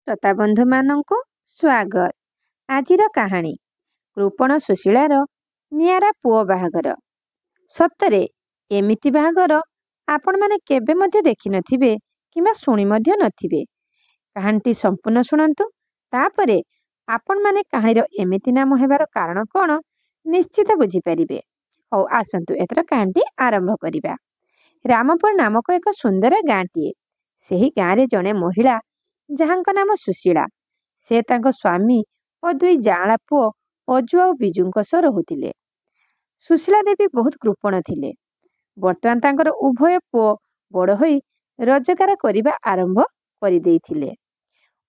ଶ୍ରୋତା ବନ୍ଧୁମାନଙ୍କୁ ସ୍ୱାଗତ। ଆଜିର କାହାଣୀ କୃପଣ ସୁଶୀଳାର ନିଆରା ପୁଅ ବାହାଘର। ସତରେ ଏମିତି ବାହାଘର ଆପଣମାନେ କେବେ ମଧ୍ୟ ଦେଖିନଥିବେ କିମ୍ବା ଶୁଣି ମଧ୍ୟ ନଥିବେ। କାହାଣୀଟି ସମ୍ପୂର୍ଣ୍ଣ ଶୁଣନ୍ତୁ, ତାପରେ ଆପଣମାନେ କାହାଣୀର ଏମିତି ନାମ ହେବାର କାରଣ କ'ଣ ନିଶ୍ଚିତ ବୁଝିପାରିବେ। ହଉ ଆସନ୍ତୁ ଏଥର କାହାଣୀଟି ଆରମ୍ଭ କରିବା। ରାମପୁର ନାମକ ଏକ ସୁନ୍ଦର ଗାଁଟିଏ। ସେହି ଗାଁରେ ଜଣେ ମହିଳା ଯାହାଙ୍କ ନାମ ସୁଶୀଳା, ସେ ତାଙ୍କ ସ୍ୱାମୀ ଓ ଦୁଇ ଯାଆଁଳା ପୁଅ ଅଜୁ ଆଉ ବିଜୁଙ୍କ ସହ ରହୁଥିଲେ। ସୁଶୀଳା ଦେବୀ ବହୁତ କୃପଣ ଥିଲେ। ବର୍ତ୍ତମାନ ତାଙ୍କର ଉଭୟ ପୁଅ ବଡ଼ ହୋଇ ରୋଜଗାର କରିବା ଆରମ୍ଭ କରିଦେଇଥିଲେ।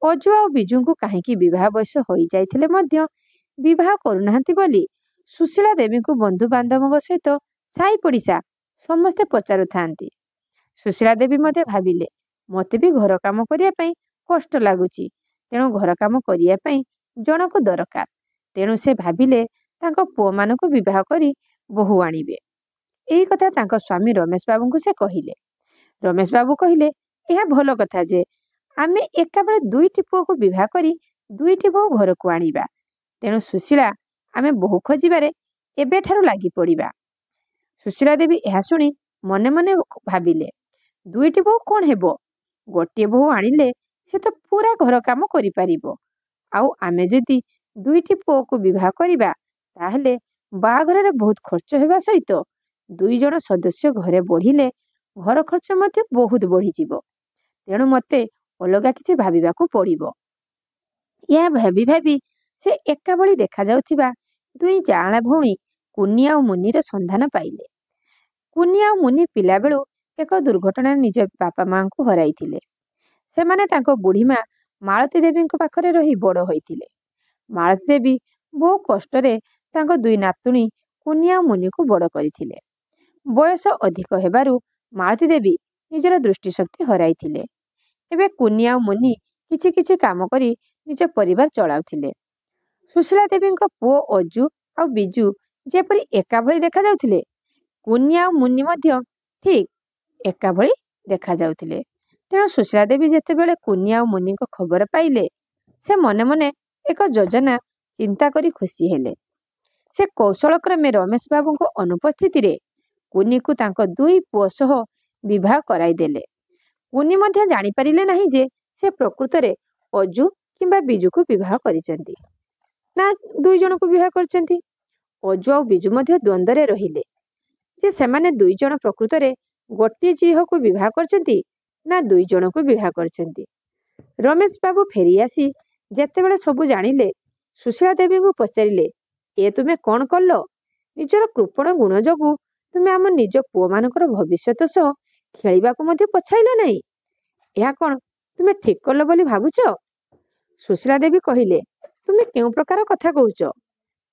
ଅଜୁ ଆଉ ବିଜୁଙ୍କୁ କାହିଁକି ବିବାହ ବୟସ ହୋଇଯାଇଥିଲେ ମଧ୍ୟ ବିବାହ କରୁନାହାନ୍ତି ବୋଲି ସୁଶୀଳା ଦେବୀଙ୍କୁ ବନ୍ଧୁବାନ୍ଧବଙ୍କ ସହିତ ସାହି ପଡ଼ିଶା ସମସ୍ତେ ପଚାରୁଥାନ୍ତି। ସୁଶୀଳା ଦେବୀ ମଧ୍ୟ ଭାବିଲେ, ମୋତେ ବି ଘର କାମ କରିବା ପାଇଁ କଷ୍ଟ ଲାଗୁଛି, ତେଣୁ ଘର କାମ କରିବା ପାଇଁ ଜଣକୁ ଦରକାର। ତେଣୁ ସେ ଭାବିଲେ ତାଙ୍କ ପୁଅମାନଙ୍କୁ ବିବାହ କରି ବୋହୂ ଆଣିବେ। ଏହି କଥା ତାଙ୍କ ସ୍ୱାମୀ ରମେଶ ବାବୁଙ୍କୁ ସେ କହିଲେ। ରମେଶ ବାବୁ କହିଲେ, ଏହା ଭଲ କଥା ଯେ ଆମେ ଏକାବେଳେ ଦୁଇଟି ପୁଅକୁ ବିବାହ କରି ଦୁଇଟି ବୋହୂ ଘରକୁ ଆଣିବା। ତେଣୁ ସୁଶୀଳା, ଆମେ ବୋହୂ ଖୋଜିବାରେ ଏବେଠାରୁ ଲାଗି ପଡ଼ିବା। ସୁଶୀଳା ଦେବୀ ଏହା ଶୁଣି ମନେ ମନେ ଭାବିଲେ, ଦୁଇଟି ବୋହୂ କ'ଣ ହେବ? ଗୋଟିଏ ବୋହୂ ଆଣିଲେ ସେ ତ ପୁରା ଘର କାମ କରିପାରିବ। ଆଉ ଆମେ ଯଦି ଦୁଇଟି ପୁଅକୁ ବିବାହ କରିବା ତାହେଲେ ବାହାଘରରେ ବହୁତ ଖର୍ଚ୍ଚ ହେବା ସହିତ ଦୁଇ ଜଣ ସଦସ୍ୟ ଘରେ ବଢ଼ିଲେ ଘର ଖର୍ଚ୍ଚ ମଧ୍ୟ ବହୁତ ବଢ଼ିଯିବ। ତେଣୁ ମୋତେ ଅଲଗା କିଛି ଭାବିବାକୁ ପଡ଼ିବ। ଏହା ଭାବି ଭାବି ସେ ଏକା ଭଳି ଦେଖାଯାଉଥିବା ଦୁଇ ଯାଆଁଳା ଭଉଣୀ କୁନି ଆଉ ମୁନିର ସନ୍ଧାନ ପାଇଲେ। କୁନି ଆଉ ମୁନି ପିଲାବେଳୁ ଏକ ଦୁର୍ଘଟଣାରେ ନିଜ ବାପା ମାଆଙ୍କୁ ହରାଇଥିଲେ। ସେମାନେ ତାଙ୍କ ବୁଢ଼ୀମା ମାଳତୀ ଦେବୀଙ୍କ ପାଖରେ ରହି ବଡ଼ ହୋଇଥିଲେ। ମାଳତୀ ଦେବୀ ବହୁ କଷ୍ଟରେ ତାଙ୍କ ଦୁଇ ନାତୁଣୀ କୁନି ଆଉ ମୁନିକୁ ବଡ଼ କରିଥିଲେ। ବୟସ ଅଧିକ ହେବାରୁ ମାଳତୀ ଦେବୀ ନିଜର ଦୃଷ୍ଟିଶକ୍ତି ହରାଇଥିଲେ। ଏବେ କୁନି ଆଉ ମୁନି କିଛି କିଛି କାମ କରି ନିଜ ପରିବାର ଚଳାଉଥିଲେ। ସୁଶୀଳା ଦେବୀଙ୍କ ପୁଅ ଅଜୁ ଆଉ ବିଜୁ ଯେପରି ଏକା ଭଳି ଦେଖାଯାଉଥିଲେ, କୁନି ଆଉ ମୁନି ମଧ୍ୟ ଠିକ୍ ଏକା ଭଳି ଦେଖାଯାଉଥିଲେ। ତେଣୁ ସୁଶୀଳା ଦେବୀ ଯେତେବେଳେ କୁନି ଆଉ ମୁନିଙ୍କ ଖବର ପାଇଲେ, ସେ ମନେ ମନେ ଏକ ଯୋଜନା ଚିନ୍ତା କରି ଖୁସି ହେଲେ। ସେ କୌଶଳ କ୍ରମେ ରମେଶ ବାବୁଙ୍କ ଅନୁପସ୍ଥିତିରେ କୁନିକୁ ତାଙ୍କ ଦୁଇ ପୁଅ ସହ ବିବାହ କରାଇଦେଲେ। କୁନି ମଧ୍ୟ ଜାଣିପାରିଲେ ନାହିଁ ଯେ ସେ ପ୍ରକୃତରେ ଅଜୁ କିମ୍ବା ବିଜୁକୁ ବିବାହ କରିଛନ୍ତି ନା ଦୁଇ ଜଣକୁ ବିବାହ କରିଛନ୍ତି। ଅଜୁ ଆଉ ବିଜୁ ମଧ୍ୟ ଦ୍ୱନ୍ଦ୍ୱରେ ରହିଲେ ଯେ ସେମାନେ ଦୁଇ ଜଣ ପ୍ରକୃତରେ ଗୋଟିଏ ଝିଅକୁ ବିବାହ କରିଛନ୍ତି ନା ଦୁଇ ଜଣକୁ ବିବାହ କରିଛନ୍ତି। ରମେଶ ବାବୁ ଫେରି ଆସି ଯେତେବେଳେ ସବୁ ଜାଣିଲେ, ସୁଶୀଳା ଦେବୀଙ୍କୁ ପଚାରିଲେ, ଏ ତୁମେ କ'ଣ କଲ? ନିଜର କୃପଣ ଗୁଣ ଯୋଗୁଁ ତୁମେ ଆମ ନିଜ ପୁଅମାନଙ୍କର ଭବିଷ୍ୟତ ସହ ଖେଳିବାକୁ ମଧ୍ୟ ପଛାଇଲ ନାହିଁ। ଏହା କ'ଣ ତୁମେ ଠିକ୍ କଲ ବୋଲି ଭାବୁଛ? ସୁଶୀଳା ଦେବୀ କହିଲେ, ତୁମେ କେଉଁ ପ୍ରକାର କଥା କହୁଛ?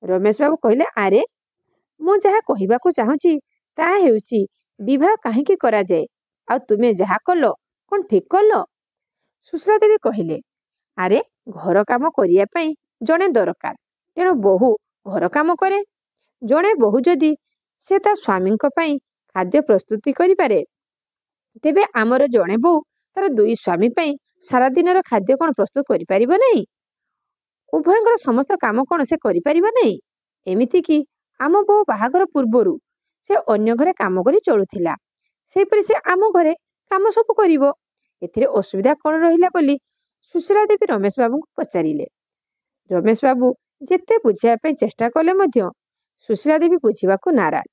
ରମେଶ ବାବୁ କହିଲେ, ଆରେ ମୁଁ ଯାହା କହିବାକୁ ଚାହୁଁଛି ତାହା ହେଉଛି ବିବାହ କାହିଁକି କରାଯାଏ, ଆଉ ତୁମେ ଯାହା କଲ କ'ଣ ଠିକ୍ କଲ? ସୁଶୀଳା ଦେବୀ କହିଲେ, ଆରେ ଘର କାମ କରିବା ପାଇଁ ଜଣେ ଦରକାର, ତେଣୁ ବୋହୂ ଘର କାମ କରେ। ଜଣେ ବୋହୂ ଯଦି ସେ ତା ସ୍ୱାମୀଙ୍କ ପାଇଁ ଖାଦ୍ୟ ପ୍ରସ୍ତୁତି କରିପାରେ, ତେବେ ଆମର ଜଣେ ବୋହୂ ତାର ଦୁଇ ସ୍ୱାମୀ ପାଇଁ ସାରାଦିନର ଖାଦ୍ୟ କ'ଣ ପ୍ରସ୍ତୁତ କରିପାରିବ ନାହିଁ? ଉଭୟଙ୍କର ସମସ୍ତ କାମ କ'ଣ ସେ କରିପାରିବ ନାହିଁ? ଏମିତିକି ଆମ ବୋହୂ ବାହାଘର ପୂର୍ବରୁ ସେ ଅନ୍ୟ ଘରେ କାମ କରି ଚଳୁଥିଲା, ସେହିପରି ସେ ଆମ ଘରେ କାମ ସବୁ କରିବ। ଏଥିରେ ଅସୁବିଧା କ'ଣ ରହିଲା ବୋଲି ସୁଶୀଳା ଦେବୀ ରମେଶ ବାବୁଙ୍କୁ ପଚାରିଲେ। ରମେଶ ବାବୁ ଯେତେ ବୁଝାଇବା ପାଇଁ ଚେଷ୍ଟା କଲେ ମଧ୍ୟ ସୁଶୀଳା ଦେବୀ ବୁଝିବାକୁ ନାରାଜ।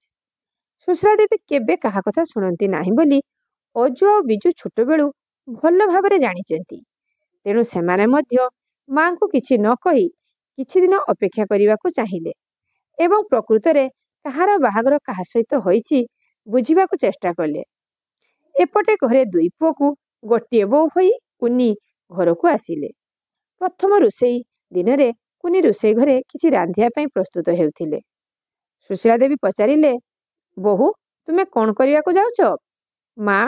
ସୁଶୀଳା ଦେବୀ କେବେ କାହା କଥା ଶୁଣନ୍ତି ନାହିଁ ବୋଲି ଅଜୁ ଆଉ ବିଜୁ ଛୋଟବେଳୁ ଭଲ ଭାବରେ ଜାଣିଛନ୍ତି। ତେଣୁ ସେମାନେ ମଧ୍ୟ ମାଙ୍କୁ କିଛି ନ କହି କିଛି ଦିନ ଅପେକ୍ଷା କରିବାକୁ ଚାହିଁଲେ ଏବଂ ପ୍ରକୃତରେ କାହାର ବାହାଘର କାହା ସହିତ ହୋଇଛି ବୁଝିବାକୁ ଚେଷ୍ଟା କଲେ। ଏପଟେ ଘରେ ଦୁଇ ପୁଅକୁ ଗୋଟିଏ ବୋହୂ ହୋଇ କୁନି ଘରକୁ ଆସିଲେ। ପ୍ରଥମ ରୋଷେଇ ଦିନରେ କୁନି ରୋଷେଇ ଘରେ କିଛି ରାନ୍ଧିବା ପାଇଁ ପ୍ରସ୍ତୁତ ହେଉଥିଲେ। ସୁଶୀଳା ଦେବୀ ପଚାରିଲେ, ବୋହୂ ତୁମେ କ'ଣ କରିବାକୁ ଯାଉଛ? ମା,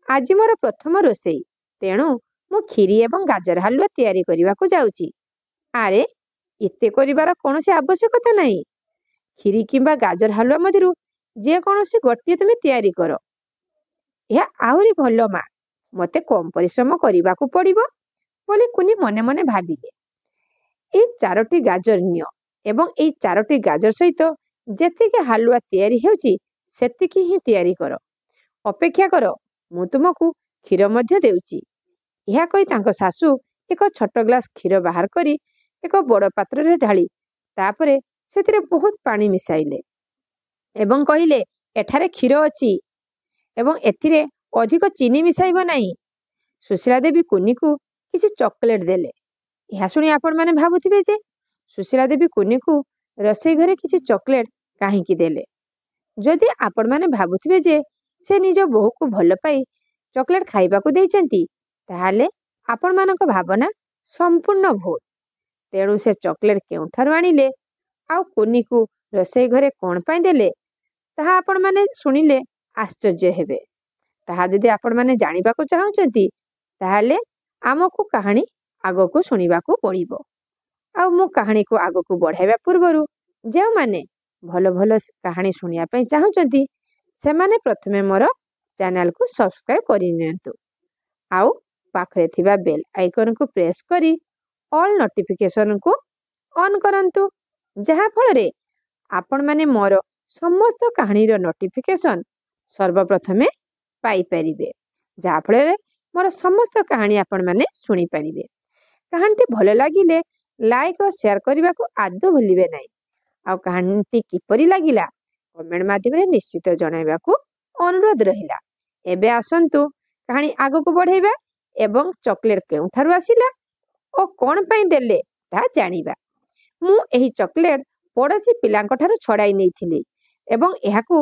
ଆଜି ମୋର ପ୍ରଥମ ରୋଷେଇ, ତେଣୁ ମୁଁ କ୍ଷୀରି ଏବଂ ଗାଜର ହାଲୁଆ ତିଆରି କରିବାକୁ ଯାଉଛି। ଆରେ ଏତେ କରିବାର କୌଣସି ଆବଶ୍ୟକତା ନାହିଁ। କ୍ଷୀରି କିମ୍ବା ଗାଜର ହାଲୁଆ ମଧ୍ୟରୁ ଯେକୌଣସି ଗୋଟିଏ ତୁମେ ତିଆରି କର। ଏହା ଆହୁରି ଭଲ ମା, ମୋତେ କମ୍ ପରିଶ୍ରମ କରିବାକୁ ପଡ଼ିବ। ବୋଲି କୁନି ମନେ ମନେ ଭାବିଲେ। ଏଇ 4ଟି ଗାଜର ନିଅ ଏବଂ ଏଇ 4ଟି ଗାଜର ସହିତ ଯେତିକି ହାଲୁଆ ତିଆରି ହେଉଛି ସେତିକି ହିଁ ତିଆରି କର। ଅପେକ୍ଷା କର, ମୁଁ ତୁମକୁ କ୍ଷୀର ମଧ୍ୟ ଦେଉଛି। ଏହା କହି ତାଙ୍କ ଶାଶୁ ଏକ ଛୋଟ ଗ୍ଲାସ କ୍ଷୀର ବାହାର କରି ଏକ ବଡ଼ ପାତ୍ରରେ ଢାଳି ତାପରେ ସେଥିରେ ବହୁତ ପାଣି ମିଶାଇଲେ ଏବଂ କହିଲେ, ଏଠାରେ କ୍ଷୀର ଅଛି ଏବଂ ଏଥିରେ ଅଧିକ ଚିନି ମିଶାଇବ ନାହିଁ। ସୁଶୀଳା ଦେବୀ କୁନିକୁ କିଛି ଚକୋଲେଟ୍ ଦେଲେ। ଏହା ଶୁଣି ଆପଣମାନେ ଭାବୁଥିବେ ଯେ ସୁଶୀଳା ଦେବୀ କୁନିକୁ ରୋଷେଇ ଘରେ କିଛି ଚକୋଲେଟ୍ କାହିଁକି ଦେଲେ। ଯଦି ଆପଣମାନେ ଭାବୁଥିବେ ଯେ ସେ ନିଜ ବୋହୂକୁ ଭଲ ପାଇ ଚକୋଲେଟ୍ ଖାଇବାକୁ ଦେଇଛନ୍ତି, ତାହେଲେ ଆପଣମାନଙ୍କ ଭାବନା ସମ୍ପୂର୍ଣ୍ଣ ଭୁଲ। ତେଣୁ ସେ ଚକୋଲେଟ୍ କେଉଁଠାରୁ ଆଣିଲେ ଆଉ କୁନିକୁ ରୋଷେଇ ଘରେ କ'ଣ ପାଇଁ ଦେଲେ, ତାହା ଆପଣମାନେ ଶୁଣିଲେ ଆଶ୍ଚର୍ଯ୍ୟ ହେବେ। ତାହା ଯଦି ଆପଣମାନେ ଜାଣିବାକୁ ଚାହୁଁଛନ୍ତି, ତାହେଲେ ଆମକୁ କାହାଣୀ ଆଗକୁ ଶୁଣିବାକୁ ପଡ଼ିବ। ଆଉ ମୁଁ କାହାଣୀକୁ ଆଗକୁ ବଢ଼ାଇବା ପୂର୍ବରୁ ଯେଉଁମାନେ ଭଲ ଭଲ କାହାଣୀ ଶୁଣିବା ପାଇଁ ଚାହୁଁଛନ୍ତି, ସେମାନେ ପ୍ରଥମେ ମୋର ଚ୍ୟାନେଲକୁ ସବସ୍କ୍ରାଇବ୍ କରିନିଅନ୍ତୁ ଆଉ ପାଖରେ ଥିବା ବେଲ୍ ଆଇକନ୍କୁ ପ୍ରେସ୍ କରି ଅଲ୍ ନୋଟିଫିକେସନ୍କୁ ଅନ୍ କରନ୍ତୁ, ଯାହାଫଳରେ ଆପଣମାନେ ମୋର ସମସ୍ତ କାହାଣୀର ନୋଟିଫିକେସନ୍ ସର୍ବପ୍ରଥମେ ପାଇପାରିବେ, ଯାହାଫଳରେ ମୋର ସମସ୍ତ କାହାଣୀ ଆପଣମାନେ ଶୁଣିପାରିବେ। କାହାଣୀଟି ଭଲ ଲାଗିଲେ ଲାଇକ୍ ଓ ସେୟାର କରିବାକୁ ଆଦୌ ଭୁଲିବେ ନାହିଁ। ଆଉ କାହାଣୀଟି କିପରି ଲାଗିଲା କମେଣ୍ଟ ମାଧ୍ୟମରେ ନିଶ୍ଚିତ ଜଣାଇବାକୁ ଅନୁରୋଧ ରହିଲା। ଏବେ ଆସନ୍ତୁ କାହାଣୀ ଆଗକୁ ବଢ଼େଇବା ଏବଂ ଚକୋଲେଟ୍ କେଉଁଠାରୁ ଆସିଲା ଓ କ'ଣ ପାଇଁ ଦେଲେ ତାହା ଜାଣିବା। ମୁଁ ଏହି ଚକୋଲେଟ୍ ପଡ଼ୋଶୀ ପିଲାଙ୍କଠାରୁ ଛଡ଼ାଇ ନେଇଥିଲି ଏବଂ ଏହାକୁ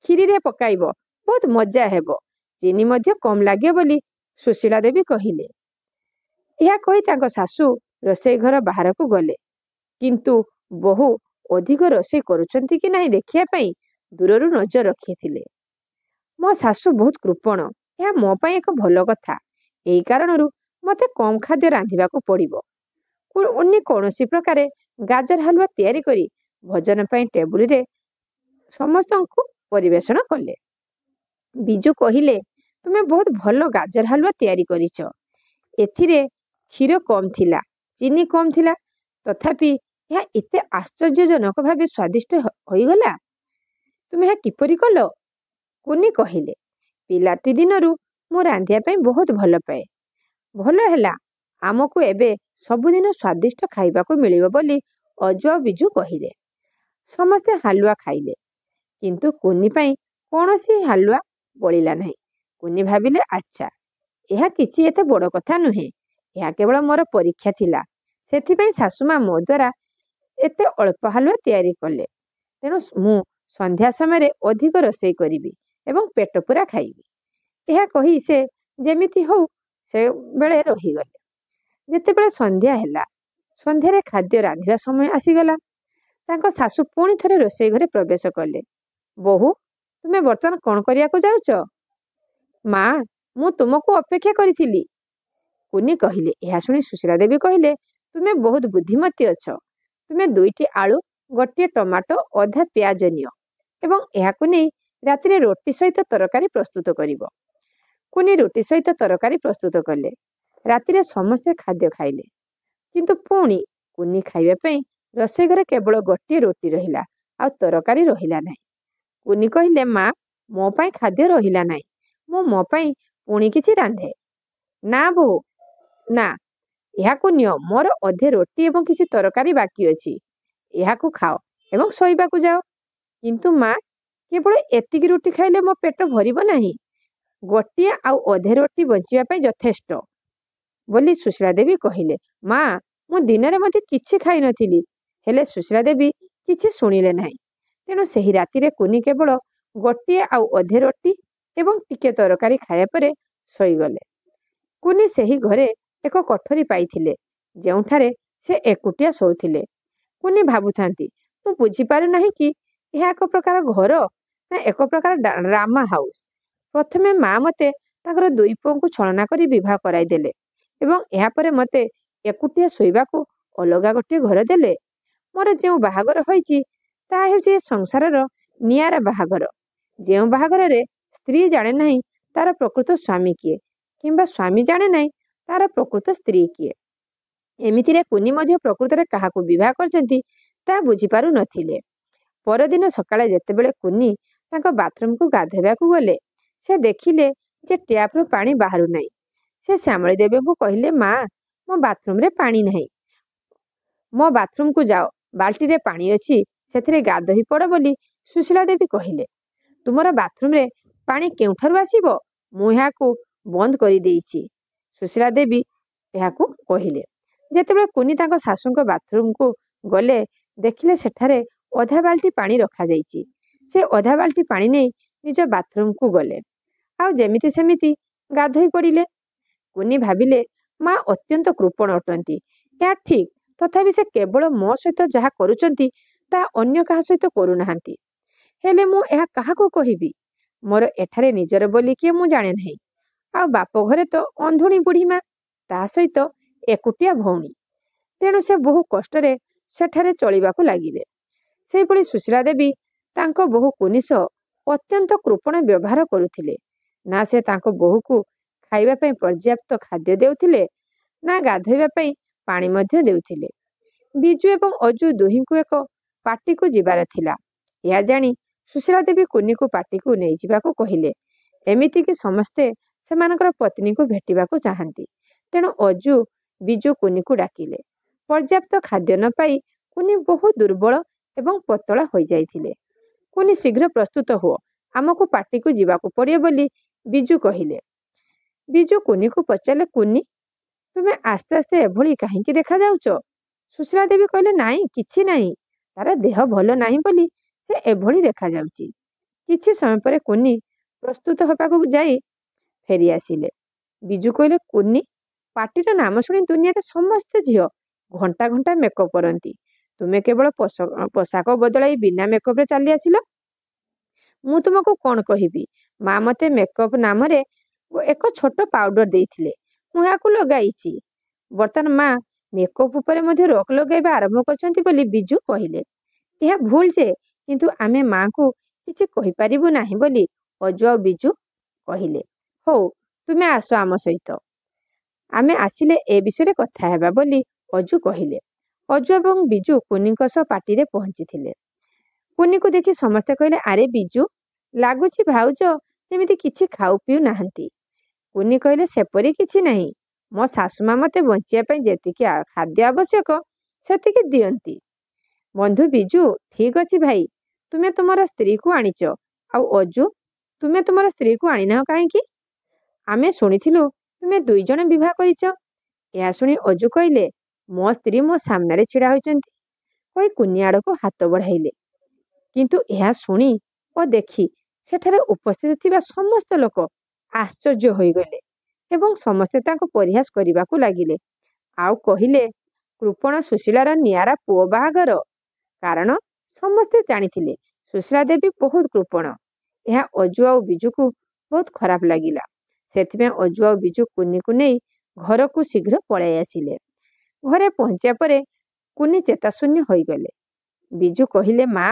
କ୍ଷୀରିରେ ପକାଇବ, ବହୁତ ମଜା ହେବ, ଚିନି ମଧ୍ୟ କମ୍ ଲାଗିବ ବୋଲି ସୁଶୀଳା ଦେବୀ କହିଲେ। ଏହା କହି ତାଙ୍କ ଶାଶୁ ରୋଷେଇ ଘର ବାହାରକୁ ଗଲେ, କିନ୍ତୁ ବୋହୂ ଅଧିକ ରୋଷେଇ କରୁଛନ୍ତି କି ନାହିଁ ଦେଖିବା ପାଇଁ ଦୂରରୁ ନଜର ରଖିଥିଲେ। ମୋ ଶାଶୁ ବହୁତ କୃପଣ, ଏହା ମୋ ପାଇଁ ଏକ ଭଲ କଥା। ଏହି କାରଣରୁ ମୋତେ କମ୍ ଖାଦ୍ୟ ରାନ୍ଧିବାକୁ ପଡ଼ିବ। ଅନ୍ୟ କୌଣସି ପ୍ରକାରେ ଗାଜର ହାଲୁଆ ତିଆରି କରି ଭୋଜନ ପାଇଁ ଟେବୁଲରେ ସମସ୍ତଙ୍କୁ ପରିବେଷଣ କଲେ। ବିଜୁ କହିଲେ, ତୁମେ ବହୁତ ଭଲ ଗାଜର ହାଲୁଆ ତିଆରି କରିଛ। ଏଥିରେ କ୍ଷୀର କମ୍ ଥିଲା, ଚିନି କମ୍ ଥିଲା, ତଥାପି ଏହା ଏତେ ଆଶ୍ଚର୍ଯ୍ୟଜନକ ଭାବେ ସ୍ୱାଦିଷ୍ଟ ହୋଇଗଲା। ତୁମେ ଏହା କିପରି କଲ? କୁନି କହିଲେ, ପିଲାଟି ଦିନରୁ ମୁଁ ରାନ୍ଧିବା ପାଇଁ ବହୁତ ଭଲ ପାଏ। ଭଲ ହେଲା, ଆମକୁ ଏବେ ସବୁଦିନ ସ୍ୱାଦିଷ୍ଟ ଖାଇବାକୁ ମିଳିବ ବୋଲି ଅଜୁ ଆଉ ବିଜୁ କହିଲେ। ସମସ୍ତେ ହାଲୁଆ ଖାଇଲେ, କିନ୍ତୁ କୁନି ପାଇଁ କୌଣସି ହାଲୁଆ ବଳିଲା ନାହିଁ। କୁନି ଭାବିଲେ, ଆଚ୍ଛା, ଏହା କିଛି ଏତେ ବଡ଼ କଥା ନୁହେଁ, ଏହା କେବଳ ମୋର ପରୀକ୍ଷା ଥିଲା, ସେଥିପାଇଁ ଶାଶୁମା ମୋ ଦ୍ୱାରା ଏତେ ଅଳ୍ପ ହାଲୁଆ ତିଆରି କଲେ। ତେଣୁ ମୁଁ ସନ୍ଧ୍ୟା ସମୟରେ ଅଧିକ ରୋଷେଇ କରିବି ଏବଂ ପେଟ ପୂରା ଖାଇବି। ଏହା କହି ସେ ଯେମିତି ହଉ ସେବେଳେ ରହିଗଲେ। ଯେତେବେଳେ ସନ୍ଧ୍ୟା ହେଲା, ସନ୍ଧ୍ୟାରେ ଖାଦ୍ୟ ରାନ୍ଧିବା ସମୟ ଆସିଗଲା। ତାଙ୍କ ଶାଶୁ ପୁଣି ଥରେ ରୋଷେଇ ଘରେ ପ୍ରବେଶ କଲେ। ବୋହୂ, ତୁମେ ବର୍ତ୍ତମାନ କ'ଣ କରିବାକୁ ଯାଉଛ? ମା, ମୁଁ ତୁମକୁ ଅପେକ୍ଷା କରିଥିଲି, କୁନି କହିଲେ। ଏହା ଶୁଣି ସୁଶୀଳା ଦେବୀ କହିଲେ, ତୁମେ ବହୁତ ବୁଦ୍ଧିମତୀ ଅଛ। ତୁମେ 2ଟି ଆଳୁ, ଗୋଟିଏ ଟମାଟୋ, ଅଧା ପିଆଜ ନିଅ ଏବଂ ଏହାକୁ ନେଇ ରାତିରେ ରୋଟି ସହିତ ତରକାରୀ ପ୍ରସ୍ତୁତ କରିବ। କୁନି ରୁଟି ସହିତ ତରକାରୀ ପ୍ରସ୍ତୁତ କଲେ। ରାତିରେ ସମସ୍ତେ ଖାଦ୍ୟ ଖାଇଲେ, କିନ୍ତୁ ପୁଣି କୁନି ଖାଇବା ପାଇଁ ରୋଷେଇ ଘରେ କେବଳ ଗୋଟିଏ ରୁଟି ରହିଲା ଆଉ ତରକାରୀ ରହିଲା ନାହିଁ। କୁନି କହିଲେ, ମା, ମୋ ପାଇଁ ଖାଦ୍ୟ ରହିଲା ନାହିଁ, ମୁଁ ମୋ ପାଇଁ ପୁଣି କିଛି ରାନ୍ଧେ। ନା ବୋହୂ, ନା, ଏହାକୁ ନିଅ, ମୋର ଅଧେ ରୋଟି ଏବଂ କିଛି ତରକାରୀ ବାକି ଅଛି, ଏହାକୁ ଖାଅ ଏବଂ ଶୋଇବାକୁ ଯାଅ। କିନ୍ତୁ ମା, କେବଳ ଏତିକି ରୁଟି ଖାଇଲେ ମୋ ପେଟ ଭରିବ ନାହିଁ, ଗୋଟିଏ ଆଉ ଅଧେ ରୋଟି ବଞ୍ଚିବା ପାଇଁ ଯଥେଷ୍ଟ ବୋଲି ସୁଶୀଳା ଦେବୀ କହିଲେ। ମା, ମୁଁ ଦିନରେ ମଧ୍ୟ କିଛି ଖାଇନଥିଲି। ହେଲେ ସୁଶୀଳା ଦେବୀ କିଛି ଶୁଣିଲେ ନାହିଁ। ତେଣୁ ସେହି ରାତିରେ କୁନି କେବଳ ଗୋଟିଏ ଆଉ ଅଧେ ରୋଟି ଏବଂ ଟିକେ ତରକାରୀ ଖାଇବା ପରେ ଶୋଇଗଲେ। କୁନି ସେହି ଘରେ ଏକ କୋଠରୀ ପାଇଥିଲେ, ଯେଉଁଠାରେ ସେ ଏକୁଟିଆ ଶୋଉଥିଲେ। କୁନି ଭାବୁଥାନ୍ତି, ମୁଁ ବୁଝିପାରୁନାହିଁ କି ଏହା ଏକ ପ୍ରକାର ଘର ନା ଏକ ପ୍ରକାର ଡ୍ରାମା ହାଉସ୍। ପ୍ରଥମେ ମା ମୋତେ ତାଙ୍କର 2 ପୁଅଙ୍କୁ ଛଳନା କରି ବିବାହ କରାଇଦେଲେ ଏବଂ ଏହାପରେ ମୋତେ ଏକୁଟିଆ ଶୋଇବାକୁ ଅଲଗା ଗୋଟିଏ ଘର ଦେଲେ। ମୋର ଯେଉଁ ବାହାଘର ହୋଇଛି ତାହା ହେଉଛି ଏ ସଂସାରର ନିଆରା ବାହାଘର, ଯେଉଁ ବାହାଘରରେ ସ୍ତ୍ରୀ ଜାଣେ ନାହିଁ ତାର ପ୍ରକୃତ ସ୍ୱାମୀ କିଏ, କିମ୍ବା ସ୍ୱାମୀ ଜାଣେ ନାହିଁ ତାର ପ୍ରକୃତ ସ୍ତ୍ରୀ କିଏ। ଏମିତିରେ କୁନି ମଧ୍ୟ ପ୍ରକୃତରେ କାହାକୁ ବିବାହ କରିଛନ୍ତି ତାହା ବୁଝିପାରୁ ନଥିଲେ। ପରଦିନ ସକାଳେ ଯେତେବେଳେ କୁନି ତାଙ୍କ ବାଥରୁମକୁ ଗାଧୋଇବାକୁ ଗଲେ, ସେ ଦେଖିଲେ ଯେ ଟ୍ୟାପ୍ରୁ ପାଣି ବାହାରୁ ନାହିଁ। ସେ ଶ୍ୟାମଳୀ ଦେବୀଙ୍କୁ କହିଲେ, ମା, ମୋ ବାଥରୁମରେ ପାଣି ନାହିଁ। ମୋ ବାଥରୁମକୁ ଯାଅ, ବାଲ୍ଟିରେ ପାଣି ଅଛି, ସେଥିରେ ଗାଧୋଇ ପଡ଼ ବୋଲି ସୁଶୀଳା ଦେବୀ କହିଲେ। ତୁମର ବାଥରୁମରେ ପାଣି କେଉଁଠାରୁ ଆସିବ? ମୁଁ ଏହାକୁ ବନ୍ଦ କରିଦେଇଛି, ସୁଶୀଳା ଦେବୀ ଏହାକୁ କହିଲେ। ଯେତେବେଳେ କୁନି ତାଙ୍କ ଶାଶୁଙ୍କ ବାଥରୁମକୁ ଗଲେ, ଦେଖିଲେ ସେଠାରେ ଅଧା ବାଲ୍ଟି ପାଣି ରଖାଯାଇଛି। ସେ ଅଧା ବାଲ୍ଟି ପାଣି ନେଇ ନିଜ ବାଥରୁମକୁ ଗଲେ ଆଉ ଯେମିତି ସେମିତି ଗାଧୋଇ ପଡ଼ିଲେ। କୁନି ଭାବିଲେ, ମା ଅତ୍ୟନ୍ତ କୃପଣ ଅଟନ୍ତି, ଏହା ଠିକ୍, ତଥାପି ସେ କେବଳ ମୋ ସହିତ ଯାହା କରୁଛନ୍ତି ତାହା ଅନ୍ୟ କାହା ସହିତ କରୁନାହାନ୍ତି। ହେଲେ ମୁଁ ଏହା କାହାକୁ କହିବି? ମୋର ଏଠାରେ ନିଜର ବୋଲି କିଏ ମୁଁ ଜାଣେ ନାହିଁ, ଆଉ ବାପ ଘରେ ତ ଅନ୍ଧୁଣୀ ବୁଢ଼ୀ ମା, ତା ସହିତ ଏକୁଟିଆ ଭଉଣୀ। ତେଣୁ ସେ ବହୁ କଷ୍ଟରେ ସେଠାରେ ଚଳିବାକୁ ଲାଗିଲେ। ସେହିଭଳି ସୁଶୀଳା ଦେବୀ ତାଙ୍କ ବୋହୂ କୁନି ସହ ଅତ୍ୟନ୍ତ କୃପଣ ବ୍ୟବହାର କରୁଥିଲେ। ନା ସେ ତାଙ୍କ ବୋହୂକୁ ଖାଇବା ପାଇଁ ପର୍ଯ୍ୟାପ୍ତ ଖାଦ୍ୟ ଦେଉଥିଲେ, ନା ଗାଧୋଇବା ପାଇଁ ପାଣି ମଧ୍ୟ ଦେଉଥିଲେ। ବିଜୁ ଏବଂ ଅଜୁ ଦୁହିଁଙ୍କୁ ଏକ ପାର୍ଟିକୁ ଯିବାର ଥିଲା। ଏହା ଜାଣି ସୁଶୀଳା ଦେବୀ କୁନିକୁ ପାର୍ଟିକୁ ନେଇଯିବାକୁ କହିଲେ। ଏମିତିକି ସମସ୍ତେ ସେମାନଙ୍କର ପତ୍ନୀଙ୍କୁ ଭେଟିବାକୁ ଚାହାନ୍ତି। ତେଣୁ ଅଜୁ, ବିଜୁ କୁନିକୁ ଡାକିଲେ। ପର୍ଯ୍ୟାପ୍ତ ଖାଦ୍ୟ ନ ପାଇ କୁନି ବହୁ ଦୁର୍ବଳ ଏବଂ ପତଳା ହୋଇଯାଇଥିଲେ। କୁନି, ଶୀଘ୍ର ପ୍ରସ୍ତୁତ ହୁଅ, ଆମକୁ ପାର୍ଟିକୁ ଯିବାକୁ ପଡ଼ିବ ବୋଲି ବିଜୁ କହିଲେ। ବିଜୁ କୁନିକୁ ପଚାରିଲେ, କୁନି, ତୁମେ ଆସ୍ତେ ଆସ୍ତେ ଏଭଳି କାହିଁକି ଦେଖାଯାଉଛ? ସୁଶୀଳା ଦେବୀ କହିଲେ, ନାଇଁ, କିଛି ନାହିଁ, ତାର ଦେହ ଭଲ ନାହିଁ ବୋଲି ସେ ଏଭଳି ଦେଖାଯାଉଛି। କିଛି ସମୟ ପରେ କୁନି ପ୍ରସ୍ତୁତ ହେବାକୁ ଯାଇ ଫେରି ଆସିଲେ। ବିଜୁ କହିଲେ, କୁନି, ପାର୍ଟିର ନାମ ଶୁଣି ଦୁନିଆରେ ସମସ୍ତ ଝିଅ ଘଣ୍ଟା ଘଣ୍ଟା ମେକଅପ୍ କରନ୍ତି, ତୁମେ କେବଳ ପୋଷାକ ବଦଳାଇ ବିନା ମେକଅପ୍ରେ ଚାଲି ଆସିଲ। ମୁଁ ତୁମକୁ କ'ଣ କହିବି? ମା ମୋତେ ମେକଅପ୍ ନାମରେ ଏକ ଛୋଟ ପାଉଡର ଦେଇଥିଲେ, ମୁଁ ଏହାକୁ ଲଗାଇଛି। ବର୍ତ୍ତମାନ ମା ମେକଅପ୍ ଉପରେ ମଧ୍ୟ ରୋକ ଲଗାଇବା ଆରମ୍ଭ କରିଛନ୍ତି ବୋଲି ବିଜୁ କହିଲେ। ଏହା ଭୁଲ ଯେ, କିନ୍ତୁ ଆମେ ମାଙ୍କୁ କିଛି କହିପାରିବୁ ନାହିଁ ବୋଲି ଅଜୁ ଆଉ ବିଜୁ କହିଲେ। ହଉ, ତୁମେ ଆସ ଆମ ସହିତ, ଆମେ ଆସିଲେ ଏ ବିଷୟରେ କଥା ହେବା ବୋଲି ଅଜୁ କହିଲେ। ଅଜୁ ଏବଂ ବିଜୁ କୁନିଙ୍କ ସହ ପାର୍ଟିରେ ପହଞ୍ଚିଥିଲେ। କୁନିକୁ ଦେଖି ସମସ୍ତେ କହିଲେ, ଆରେ ବିଜୁ, ଲାଗୁଛି ଭାଉଜ ଯେମିତି କିଛି ଖାଉ ପିଉ ନାହାନ୍ତି। କୁନି କହିଲେ, ସେପରି କିଛି ନାହିଁ, ମୋ ଶାଶୁମା ମୋତେ ବଞ୍ଚିବା ପାଇଁ ଯେତିକି ଖାଦ୍ୟ ଆବଶ୍ୟକ ସେତିକି ଦିଅନ୍ତି। ବନ୍ଧୁ ବିଜୁ, ଠିକ୍ ଅଛି ଭାଇ, ତୁମେ ତୁମର ସ୍ତ୍ରୀକୁ ଆଣିଛ, ଆଉ ଅଜୁ, ତୁମେ ତୁମର ସ୍ତ୍ରୀକୁ ଆଣିନାହ କାହିଁକି? ଆମେ ଶୁଣିଥିଲୁ ତୁମେ ଦୁଇ ଜଣ ବିବାହ କରିଛ। ଏହା ଶୁଣି ଅଜୁ କହିଲେ, ମୋ ସ୍ତ୍ରୀ ମୋ ସାମ୍ନାରେ ଛିଡ଼ା ହୋଇଛନ୍ତି କହି କୁନି ଆଡ଼କୁ ହାତ ବଢ଼ାଇଲେ। କିନ୍ତୁ ଏହା ଶୁଣି ଓ ଦେଖି ସେଠାରେ ଉପସ୍ଥିତ ଥିବା ସମସ୍ତ ଲୋକ ଆଶ୍ଚର୍ଯ୍ୟ ହୋଇଗଲେ ଏବଂ ସମସ୍ତେ ତାଙ୍କୁ ପରିହାସ କରିବାକୁ ଲାଗିଲେ ଆଉ କହିଲେ, କୃପଣ ସୁଶୀଳାର ନିଆରା ପୁଅ ବାହାଘର। କାରଣ ସମସ୍ତେ ଜାଣିଥିଲେ ସୁଶୀଳା ଦେବୀ ବହୁତ କୃପଣ। ଏହା ଅଜୁ ଆଉ ବିଜୁକୁ ବହୁତ ଖରାପ ଲାଗିଲା। ସେଥିପାଇଁ ଅଜୁ ଆଉ ବିଜୁ କୁନିକୁ ନେଇ ଘରକୁ ଶୀଘ୍ର ପଳାଇ ଆସିଲେ। ଘରେ ପହଞ୍ଚିବା ପରେ କୁନି ଚେତାଶୂନ୍ୟ ହୋଇଗଲେ। ବିଜୁ କହିଲେ, ମା,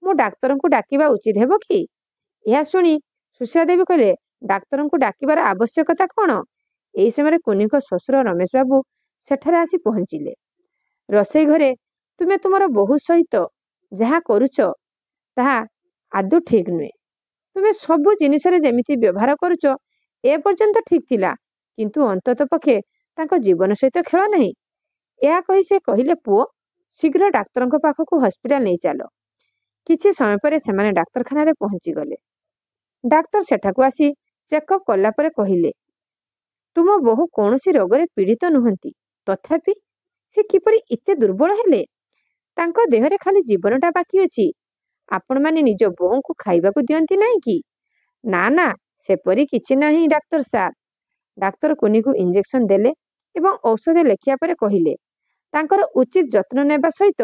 ମୁଁ ଡାକ୍ତରଙ୍କୁ ଡାକିବା ଉଚିତ ହେବ କି? ଏହା ଶୁଣି ସୁଶୀଳା ଦେବୀ କହିଲେ, ଡାକ୍ତରଙ୍କୁ ଡାକିବାର ଆବଶ୍ୟକତା କ'ଣ? ଏହି ସମୟରେ କୁନିଙ୍କ ଶ୍ୱଶୁର ରମେଶ ବାବୁ ସେଠାରେ ଆସି ପହଞ୍ଚିଲେ। ରୋଷେଇ ଘରେ ତୁମେ ତୁମର ବୋହୂ ସହିତ ଯାହା କରୁଛ ତାହା ଆଦୌ ଠିକ୍ ନୁହେଁ। ତୁମେ ସବୁ ଜିନିଷରେ ଯେମିତି ବ୍ୟବହାର କରୁଛ ଏ ପର୍ଯ୍ୟନ୍ତ ଠିକ୍ ଥିଲା, କିନ୍ତୁ ଅନ୍ତତଃ ପକ୍ଷେ ତାଙ୍କ ଜୀବନ ସହିତ ଖେଳ ନାହିଁ। ଏହା କହି ସେ କହିଲେ, ପୁଅ, ଶୀଘ୍ର ଡାକ୍ତରଙ୍କ ପାଖକୁ ହସ୍ପିଟାଲ ନେଇ ଚାଲ। କିଛି ସମୟ ପରେ ସେମାନେ ଡାକ୍ତରଖାନାରେ ପହଞ୍ଚିଗଲେ। ଡାକ୍ତର ସେଠାକୁ ଆସି ଚେକଅପ୍ କଲା ପରେ କହିଲେ, ତୁମ ବୋହୂ କୌଣସି ରୋଗରେ ପୀଡ଼ିତ ନୁହନ୍ତି, ତଥାପି ସେ କିପରି ଏତେ ଦୁର୍ବଳ ହେଲେ? ତାଙ୍କ ଦେହରେ ଖାଲି ଜୀବନଟା ବାକି ଅଛି। ଆପଣମାନେ ନିଜ ବୋହୂଙ୍କୁ ଖାଇବାକୁ ଦିଅନ୍ତି ନାହିଁ କି? ନା ନା, ସେପରି କିଛି ନାହିଁ ଡାକ୍ତର ସାର୍। ଡାକ୍ତର କୁନିକୁ ଇଞ୍ଜେକ୍ସନ ଦେଲେ ଏବଂ ଔଷଧ ଲେଖିବା ପରେ କହିଲେ, ତାଙ୍କର ଉଚିତ ଯତ୍ନ ନେବା ସହିତ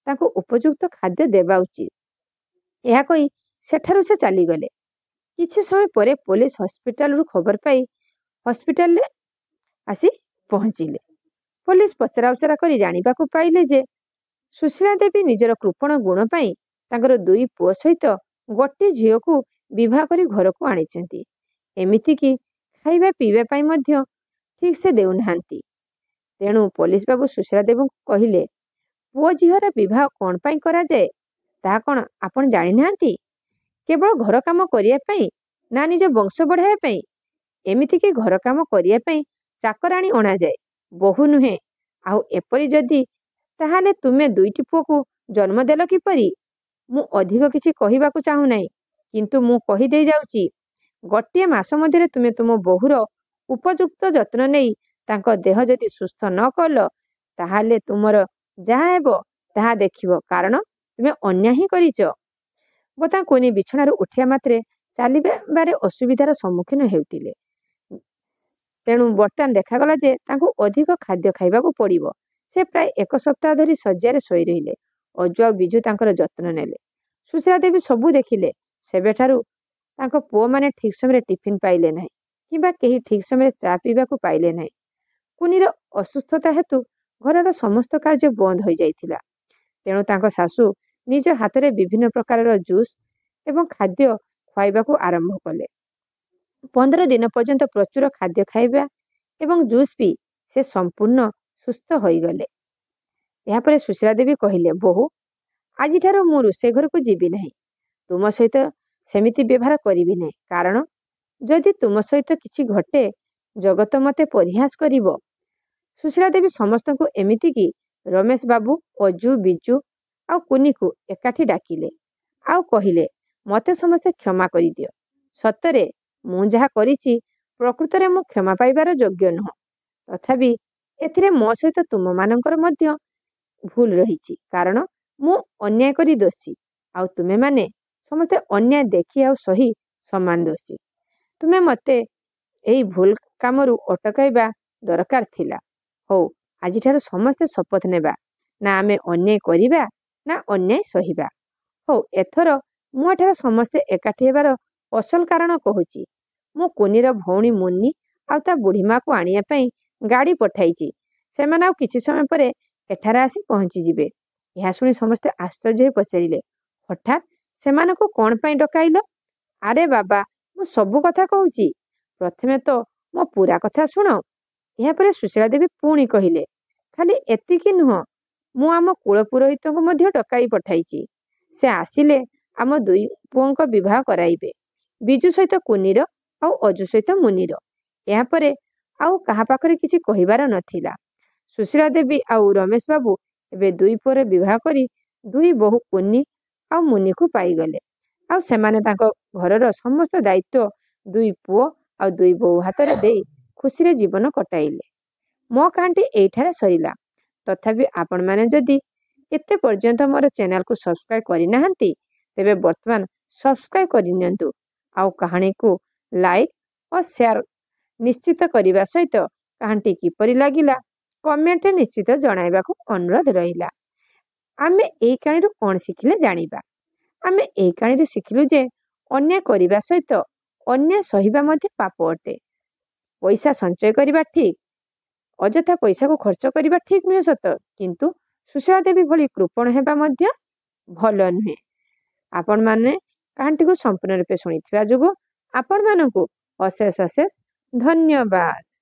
ତାଙ୍କୁ ଉପଯୁକ୍ତ ଖାଦ୍ୟ ଦେବା ଉଚିତ। ଏହା କହି ସେଠାରୁ ସେ ଚାଲିଗଲେ। କିଛି ସମୟ ପରେ ପୋଲିସ ହସ୍ପିଟାଲରୁ ଖବର ପାଇ ହସ୍ପିଟାଲରେ ଆସି ପହଞ୍ଚିଲେ। ପୋଲିସ ପଚରାଉଚରା କରି ଜାଣିବାକୁ ପାଇଲେ ଯେ ସୁଶୀଳା ଦେବୀ ନିଜର କୃପଣ ଗୁଣ ପାଇଁ ତାଙ୍କର ଦୁଇ ପୁଅ ସହିତ ଗୋଟିଏ ଝିଅକୁ ବିବାହ କରି ଘରକୁ ଆଣିଛନ୍ତି। ଏମିତିକି ଖାଇବା ପିଇବା ପାଇଁ ମଧ୍ୟ ଠିକ୍ ସେ ଦେଉନାହାନ୍ତି। ତେଣୁ ପୋଲିସ ବାବୁ ସୁଶୀଳା ଦେବୀଙ୍କୁ କହିଲେ, ପୁଅ ଝିଅର ବିବାହ କ'ଣ ପାଇଁ କରାଯାଏ ତାହା କ'ଣ ଆପଣ ଜାଣିନାହାନ୍ତି? କେବଳ ଘର କାମ କରିବା ପାଇଁ ନା ନିଜ ବଂଶ ବଢ଼ାଇବା ପାଇଁ? ଏମିତିକି ଘର କାମ କରିବା ପାଇଁ ଚାକରାଣୀ ଅଣାଯାଏ, ବୋହୂ ନୁହେଁ। ଆଉ ଏପରି ଯଦି, ତାହେଲେ ତୁମେ ଦୁଇଟି ପୁଅକୁ ଜନ୍ମ ଦେଲ କିପରି? ମୁଁ ଅଧିକ କିଛି କହିବାକୁ ଚାହୁଁନାହିଁ, କିନ୍ତୁ ମୁଁ କହିଦେଇ ଯାଉଛି, ଗୋଟିଏ ମାସ ମଧ୍ୟରେ ତୁମେ ତୁମ ବୋହୂର ଉପଯୁକ୍ତ ଯତ୍ନ ନେଇ ତାଙ୍କ ଦେହ ଯଦି ସୁସ୍ଥ ନ କଲ, ତାହେଲେ ତୁମର ଯାହା ହେବ ତାହା ଦେଖିବ, କାରଣ ତୁମେ ଅନ୍ୟାୟ ହିଁ କରିଛ। ବର୍ତ୍ତମାନ କୁନି ବିଛଣାରୁ ଉଠିବା ମାତ୍ରେ ଚାଲିବାରେ ଅସୁବିଧାର ସମ୍ମୁଖୀନ ହେଉଥିଲେ। ତେଣୁ ବର୍ତ୍ତମାନ ଦେଖାଗଲା ଯେ ତାଙ୍କୁ ଅଧିକ ଖାଦ୍ୟ ଖାଇବାକୁ ପଡ଼ିବ। ସେ ପ୍ରାୟ ଏକ ସପ୍ତାହ ଧରି ଶଯ୍ୟାରେ ଶୋଇ ରହିଲେ। ଅଜୁ ଆଉ ବିଜୁ ତାଙ୍କର ଯତ୍ନ ନେଲେ। ସୁଶୀଳା ଦେବୀ ସବୁ ଦେଖିଲେ। ସେବେଠାରୁ ତାଙ୍କ ପୁଅମାନେ ଠିକ୍ ସମୟରେ ଟିଫିନ୍ ପାଇଲେ ନାହିଁ କିମ୍ବା କେହି ଠିକ୍ ସମୟରେ ଚା ପିଇବାକୁ ପାଇଲେ ନାହିଁ। କୁନିର ଅସୁସ୍ଥତା ହେତୁ ଘରର ସମସ୍ତ କାର୍ଯ୍ୟ ବନ୍ଦ ହୋଇଯାଇଥିଲା। ତେଣୁ ତାଙ୍କ ଶାଶୁ ନିଜ ହାତରେ ବିଭିନ୍ନ ପ୍ରକାରର ଜୁସ୍ ଏବଂ ଖାଦ୍ୟ ଖୁଆଇବାକୁ ଆରମ୍ଭ କଲେ। 15 ଦିନ ପର୍ଯ୍ୟନ୍ତ ପ୍ରଚୁର ଖାଦ୍ୟ ଖାଇବା ଏବଂ ଜୁସ୍ ପିଇ ସେ ସମ୍ପୂର୍ଣ୍ଣ ସୁସ୍ଥ ହୋଇଗଲେ। ଏହାପରେ ସୁଶୀଳା ଦେବୀ କହିଲେ, ବୋହୂ, ଆଜିଠାରୁ ମୁଁ ରୋଷେଇ ଘରକୁ ଯିବି ନାହିଁ। ତୁମ ସହିତ ସେମିତି ବ୍ୟବହାର କରିବି ନାହିଁ, କାରଣ ଯଦି ତୁମ ସହିତ କିଛି ଘଟେ ଜଗତ ମୋତେ ପରିହାସ କରିବ। ସୁଶୀଳା ଦେବୀ ସମସ୍ତଙ୍କୁ, ଏମିତିକି ରମେଶ ବାବୁ, ଅଜୁ, ବିଜୁ ଆଉ କୁନିକୁ ଏକାଠି ଡାକିଲେ ଆଉ କହିଲେ, ମୋତେ ସମସ୍ତେ କ୍ଷମା କରିଦିଅ। ସତରେ ମୁଁ ଯାହା କରିଛି ପ୍ରକୃତରେ ମୁଁ କ୍ଷମା ପାଇବାର ଯୋଗ୍ୟ ନୁହଁ। ତଥାପି ଏଥିରେ ମୋ ସହିତ ତୁମମାନଙ୍କର ମଧ୍ୟ ଭୁଲ ରହିଛି, କାରଣ ମୁଁ ଅନ୍ୟାୟ କରି ଦୋଷୀ ଆଉ ତୁମେମାନେ ସମସ୍ତେ ଅନ୍ୟାୟ ଦେଖି ଆଉ ସହି ସମାନ ଦୋଷୀ। ତୁମେ ମୋତେ ଏହି ଭୁଲ କାମରୁ ଅଟକାଇବା ଦରକାର ଥିଲା। ହଉ, ଆଜିଠାରୁ ସମସ୍ତେ ଶପଥ ନେବା ନା ଆମେ ଅନ୍ୟାୟ କରିବା ନା ଅନ୍ୟାୟ ସହିବା। ହଉ, ଏଥର ମୁଁ ଏଠାରେ ସମସ୍ତେ ଏକାଠି ହେବାର ଅସଲ କାରଣ କହୁଛି। ମୁଁ କୁନିର ଭଉଣୀ ମୁନି ଆଉ ତା ବୁଢ଼ୀମାକୁ ଆଣିବା ପାଇଁ ଗାଡ଼ି ପଠାଇଛି। ସେମାନେ ଆଉ କିଛି ସମୟ ପରେ ଏଠାରେ ଆସି ପହଞ୍ଚିଯିବେ। ଏହା ଶୁଣି ସମସ୍ତେ ଆଶ୍ଚର୍ଯ୍ୟ ହୋଇ ପଚାରିଲେ, ହଠାତ୍ ସେମାନଙ୍କୁ କ'ଣ ପାଇଁ ଡକାଇଲ? ଆରେ ବାବା, ମୁଁ ସବୁ କଥା କହୁଛି, ପ୍ରଥମେ ତ ମୋ ପୁରା କଥା ଶୁଣ। ଏହାପରେ ସୁଶୀଳା ଦେବୀ ପୁଣି କହିଲେ, ଖାଲି ଏତିକି ନୁହଁ, ମୁଁ ଆମ କୁଳ ପୁରୋହିତଙ୍କୁ ମଧ୍ୟ ଡକାଇ ପଠାଇଛି। ସେ ଆସିଲେ ଆମ ଦୁଇ ପୁଅଙ୍କ ବିବାହ କରାଇବେ, ବିଜୁ ସହିତ କୁନିର ଆଉ ଅଜୁ ସହିତ ମୁନିର। ଏହାପରେ ଆଉ କାହା ପାଖରେ କିଛି କହିବାର ନଥିଲା। ସୁଶୀଳା ଦେବୀ ଆଉ ରମେଶ ବାବୁ ଏବେ ଦୁଇ ପୁଅର ବିବାହ କରି ଦୁଇ ବୋହୂ କୁନି ଆଉ ମୁନିକୁ ପାଇଗଲେ। ଆଉ ସେମାନେ ତାଙ୍କ ଘରର ସମସ୍ତ ଦାୟିତ୍ୱ ଦୁଇ ପୁଅ ଆଉ ଦୁଇ ବୋହୂ ହାତରେ ଦେଇ ଖୁସିରେ ଜୀବନ କଟାଇଲେ। ମୋ କାହାଣୀଟି ଏଇଠାରେ ସରିଲା। ତଥାପି ଆପଣମାନେ ଯଦି ଏତେ ପର୍ଯ୍ୟନ୍ତ ମୋର ଚ୍ୟାନେଲକୁ ସବସ୍କ୍ରାଇବ୍ କରିନାହାନ୍ତି, ତେବେ ବର୍ତ୍ତମାନ ସବସ୍କ୍ରାଇବ୍ କରିନିଅନ୍ତୁ ଆଉ କାହାଣୀକୁ ଲାଇକ୍ ଓ ସେୟାର ନିଶ୍ଚିତ କରିବା ସହିତ କାହାଣୀଟି କିପରି ଲାଗିଲା କମେଣ୍ଟରେ ନିଶ୍ଚିତ ଜଣାଇବାକୁ ଅନୁରୋଧ ରହିଲା। ଆମେ ଏଇ କାହାଣୀରୁ କ'ଣ ଶିଖିଲେ ଜାଣିବା। ଆମେ ଏଇ କାହାଣୀରୁ ଶିଖିଲୁ ଯେ ଅନ୍ୟାୟ କରିବା ସହିତ ଅନ୍ୟାୟ ସହିବା ମଧ୍ୟ ପାପ ଅଟେ। ପଇସା ସଞ୍ଚୟ କରିବା ଠିକ୍, ଅଯଥା ପଇସାକୁ ଖର୍ଚ୍ଚ କରିବା ଠିକ୍ ନୁହେଁ ସତ, କିନ୍ତୁ ସୁଶୀଳା ଦେବୀ ଭଳି କୃପଣ ହେବା ମଧ୍ୟ ଭଲ ନୁହେଁ। ଆପଣମାନେ କାହାଣୀଟିକୁ ସମ୍ପୂର୍ଣ୍ଣ ରୂପେ ଶୁଣିଥିବା ଯୋଗୁଁ ଆପଣମାନଙ୍କୁ ଅଶେଷ ଅଶେଷ ଧନ୍ୟବାଦ।